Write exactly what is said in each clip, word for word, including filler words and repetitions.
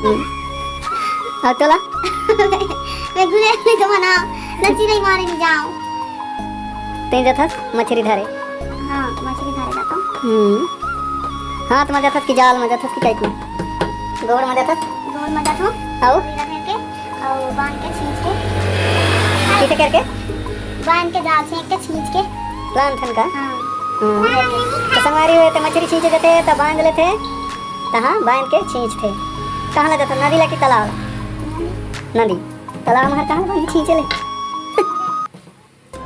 अउ तोला? मैं गुलेल नहीं तो बनाओ, ना चिरई मारे नहीं जाओ। तें जथस मछरी धरे। हाँ, मछरी धरे जाता। हम्म। हाथ में जथस कि जाल में जथस कि कैसे? गोड़ में जथस? गोड़ में जाता। अउ? पूरा धर के, अउ बांध के, खींच के। किसे करके? बांध के, जाल से के खींच के। लान थन का? हाँ। हम्म। तो संगवारी हो, ते मछरी खींचे जाते, तो बांध लेते। तहाँ बांध के खींचथे। कहाँ ला जाता? नदी ला कि तालाब? नदी। तालाब में कहाँ बांध के खींचे ले?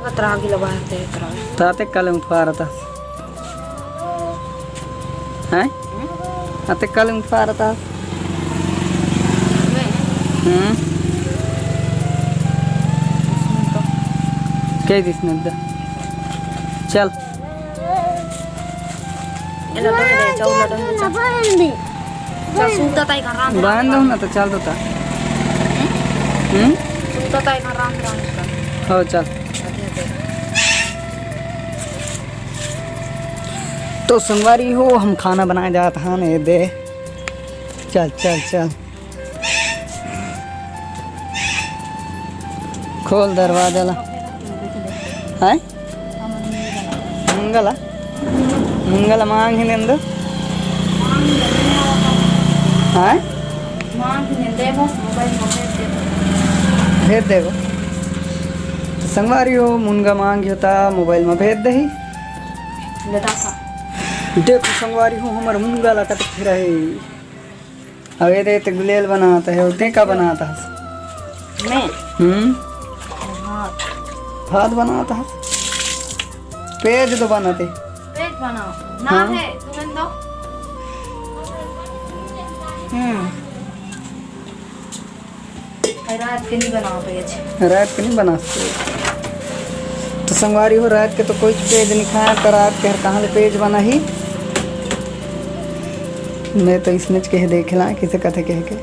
अतरा गिला बांधते, अतरा। ताते कल उठवा रहता। हैं? आते कल उठवा रहता। हम्म। कह दिस नद्दा। चल। एला डोहे दे, चाउर ला डोहे दे, चल। चल, सूता ताई घर राम बांध दो ना, तो चल दो ता। हम्म? सूता ताई घर राम राम कर। हो, चल। तो संगवारी हो, हम खाना बनाए जात हन, ये दे। चल, चल, चल। खोल दरवाजा ला। हैं? मुनगा ला? मुनगा ला मांग ही नंदो। हैं? भेज देबो। तो संगवारी हो, मुनगा मांग ही होता, मोबाइल में भेज दही। देखो संगवारी हो, हमर मुनगा ला कत फिर है। अब ये दे, ते गुलेल बनाता है, और ते का बनाता है? मैं? हम्म। भात। भात बनाता है। पेज तो बनाते। पेज बनाओ। ना हाँ। है, तुम्हें दो। हम्म। रात के नहीं बनाओ पेज। रात के नहीं बना सकते। तो संगवारी हो, रात के तो कोई पेज नहीं खाया, तो रात के हर कहाँ ले पेज बना ही। मैं तो इसने कह देख ला, किसे कथे कह के।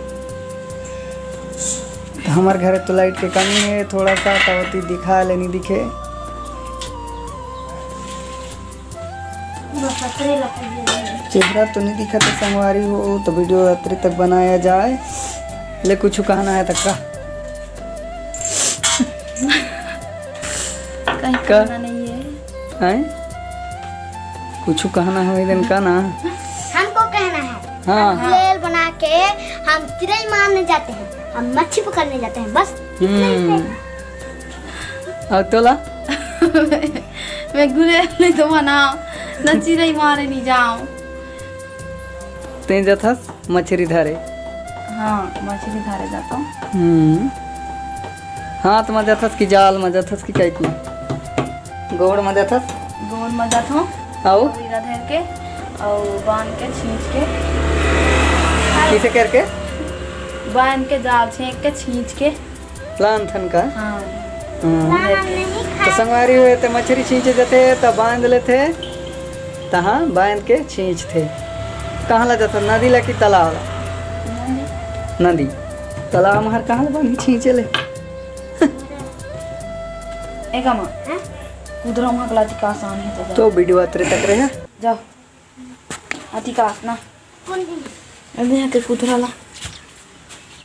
तो हमारे घर तो लाइट के कमी है थोड़ा सा, तवती दिखा ले, नहीं दिखे। चेहरा तो नहीं दिखत है संगवारी हो, तो वीडियो अतरे तक बनाया जाए। ले, कुछ कहना है तक का? कहीं का? कहना नहीं है। हैं? कुछ कहना है, इधन का ना? हमको कहना है। हाँ। हम गुलेल बना के हम चिरई मारने जाते हैं, हम मच्छी पकड़ने जाते हैं, बस इतना ही हम्म। है। और तोला? मैं गुलेल नहीं तो बनाओ, ना चिरई मारे नहीं जाओ। तें जथस मछरी धरे। हाँ, मछरी धरे जाता हूँ। हम्म। हाथ में जथस कि जाल में जथस कि कैक में? गोड़ में जथस? गोड़ में जाता हूँ। आओ। पूरा धर के, और बांध के, खींच के। किसे करके? बांध के, जाल छेंक के, खींच के। लान थन का? हाँ। हाँ। तो संगवारी हो, ते मछरी खींचे जाते, त बांध लेते, तहाँ बांध के खींचते। कहाँ ला जाता? नदी ला कि तालाब ला? नदी। नदी। तालाब में हर कहाँ ला बांध के खींचे ले? एका माँ। हाँ? उधर वहाँ कला का आसान है तो जाओ। तो वीडियो अतरे तक रहे। जाओ। अति का ना। कौन है? अबे यहाँ के कुतरा ला।